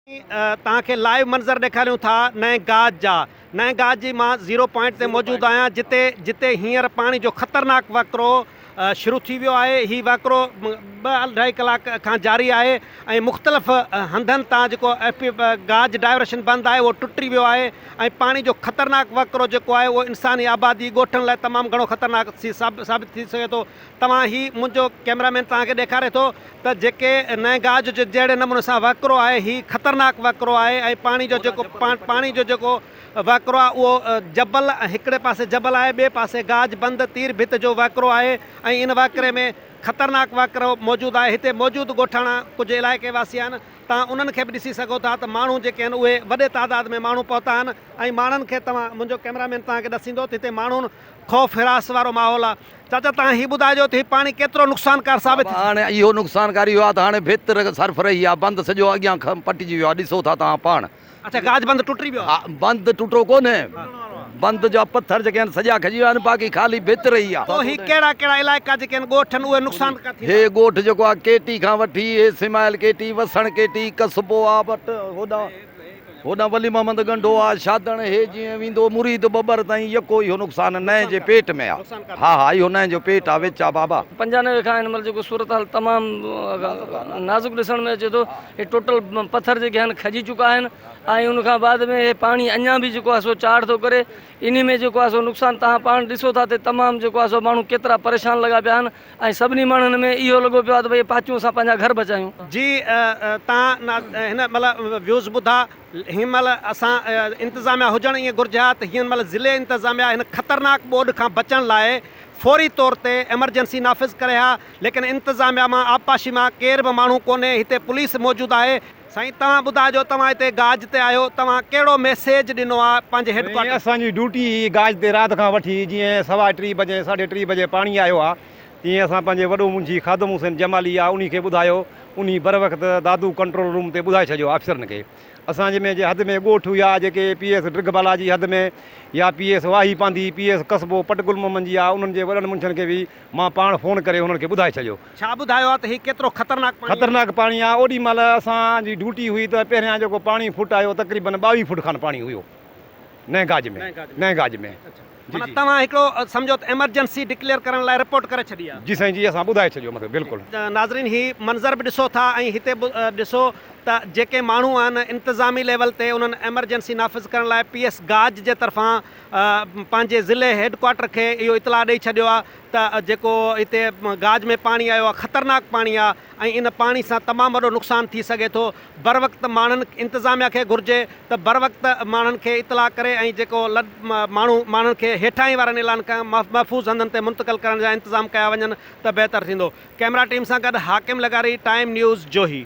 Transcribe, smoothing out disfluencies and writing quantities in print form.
توهان کي لائيو منظر ڏيکاريون ٿا نئين گاج جا. نئين گاج جي مان زيرو پوائنٽ تي موجود آهيان جتي جتي هينئر پاڻي جو خطرناڪ وهڪرو شروع ٿي ويو آهي. هي وهڪرو ٻه اڍائي ڪلاڪ کان جاري آهي ۽ مختلف هنڌن تان جيڪو ايف پي گاج ڊائيورشن بند آهي اهو ٽٽي ويو آهي ۽ پاڻي جو خطرناڪ وهڪرو جيڪو آهي اهو انساني آبادي ڳوٺن لاء تمام گهڻو خطرناڪ ثابت ٿي سگهي ٿو. توهان هي منهنجو ڪئميرا مين توهان کي ڏيکاري ٿو ته جيڪي نئين گاج جو جهڙي نموني سان وهڪرو آهي هي خطرناڪ وهڪرو آهي ۽ پاڻي جو جيڪو پاڻي جو جيڪو وهڪرو آهي اهو جبل هڪڙي پاسي جبل آهي ٻئي پاسي گاج بند تير ڀت جو وهڪرو آهي ۽ ان وهڪري ۾ خطرناڪ وهڪرو موجود آهي هتي موجود ڳوٺاڻا ڪجهه علائقي واسي آهن توهان انهن کي به ڏسي سگهو ٿا ته ماڻهو جيڪي آهن اهي وڏي تعداد ۾ ماڻهو پهتا آهن ۽ ماڻهن کي توهان منهنجو ڪئميرا مين توهان کي ڏسيندو ته هتي ماڻهن خوف حراس وارو ماحول آهي چاچا توهان هي ٻڌائجو ته هي پاڻي ڪيترو نقصانڪار ثابت ٿي هاڻي اهو نقصانڪار اهو آهي ته هاڻي ڀت صرف رهي آهي بند سڄو اڳيان کان پٽجي ويو آهي ڏسو ٿا توهان پاڻ. اڇا گاج بند ٽٽي ويو آهي. ها بند ٽٽو ڪونهي بند جا پٿر جيڪي آهن سڄا کڄي ويا آهن باقي خالي ڀت رهي آهي. پوء هي ڪهڙا ڪهڙا علائقا جيڪي آهن ڳوٺ آهن اهي نقصان ٿيندا. هي ڳوٺ جيڪو آهي ڪيٽي کان وٺي هي سمائل ڪيٽي وسڻ ڪيٽي قصبو آهي بٽ هوڏانهن هوڏانهن ولي محمد ڳنڍو آ، شادڻ هي جيئن ويندو مريد ٻٻر تائين يڪو اهو نقصان نئين جي پيٽ ۾ آ. ها ها اهو نئين جو پيٽ آ وچ آ بابا. 95 کان هن مهل جيڪو صورتحال تمام نازڪ ڏسڻ ۾ اچي ٿو هي ٽوٽل پٿر جيڪي آهن کڄي چڪا آهن ۽ ان کان بعد ۾ هي پاڻي اڃا به جيڪو آهي سو چاڙهه ٿو ڪري انهي ۾ جيڪو آهي سو نقصان توهان پاڻ ڏسو ٿا ته تمام جيڪو آهي سو ماڻهو ڪيترا پريشان لڳا پيا آهن ۽ سڀني ماڻهن ۾ اهو لڳو پيو آهي ته ڀئي پاچون اسان پنهنجا گهر بچايون. جي تان هن مهل ويوز ٻڌا هن مهل اسان انتظاميا هجڻ ائين گهرجي ها ته هن مهل ضلعي انتظاميا هن خطرناڪ ٻوڏ کان بچڻ لاء فوري طور تي ايمرجنسي نافذ ڪري ها ليڪن انتظاميا مان آبپاشي مان ڪير به ماڻهو ڪونهي هتي پوليس موجود آهي سائين توهان ٻڌائجو توهان هتي گاج تي آهيو توهان ڪهڙو ميسيج ڏنو آهي پنهنجي هيڊ سائين ڪوارٽر. اسان جي ڊيوٽي هئي گاج تي رات کان وٺي جيئن سوا ٽي بجي ساڍي ٽي بجي پاڻي آيو آ تيئن اسان پنهنجي وڏو منشي خادم حسين جمالي آ انهي کي ٻڌايو انهي بروقت دادو ڪنٽرول روم تي ٻڌائي ڇڏيو آفيسرن کي اسان جي ۾ جي حد ۾ ڳوٺ هيا جيڪي پي ايس ڊرگهه بالا جي حد ۾ يا P S Wahi Pandhi P S قصبو پٽ گل محمد جي آ انهن جي وڏن منشين کي به مان پاڻ فون ڪري انهن کي ٻڌائي ڇڏيو. ڇا ٻڌايو آ ته هي ڪيترو خطرناڪ پاڻي آ؟ خطرناڪ پاڻي آ، اوڏي مهل اسان جي ڊيوٽي هئي ته پهريان جيڪو پاڻي فوٽ آيو تقريبن 22 فوٽ کن پاڻي هيو نئين گاج ۾ نئين گاج ۾ جي معنيٰ جي. توهان هڪڙو سمجهو ته ايمرجنسي ڊڪليئر ڪرڻ لاء رپورٽ ڪري ڇڏي آ. جي سائين جي اسان ٻڌائي ڇڏيو مطلب بلڪل. ناظرين هي منظر به ڏسو ٿا ۽ هتي به ڏسو ته جيڪي ماڻهو آهن انتظامي ليول تي انهن ايمرجنسي نافذ ڪرڻ لاء پي ايس گاج جي طرفان پنهنجي ضلعي هيڊ ڪوارٽر کي اهو اطلاع ڏئي ڇڏيو آهي ته جيڪو هتي گاج ۾ پاڻي آيو آهي خطرناڪ پاڻي آهي ۽ ان پاڻي سان تمام وڏو نقصان ٿي سگهي ٿو بروقت ماڻهن انتظاميا کي گهرجي ته بروقت ماڻهن کي اطلاع ڪري ۽ جيڪو لڏ ماڻهو ماڻهن کي هيٺاهين وارن علائن کان محفوظ هنڌن تي منتقل ڪرڻ جا انتظام ڪيا وڃن ته بهتر ٿيندو ڪئميرا ٽيم سان گڏ حاڪم لغاري ٽائيم نيوز جوهي.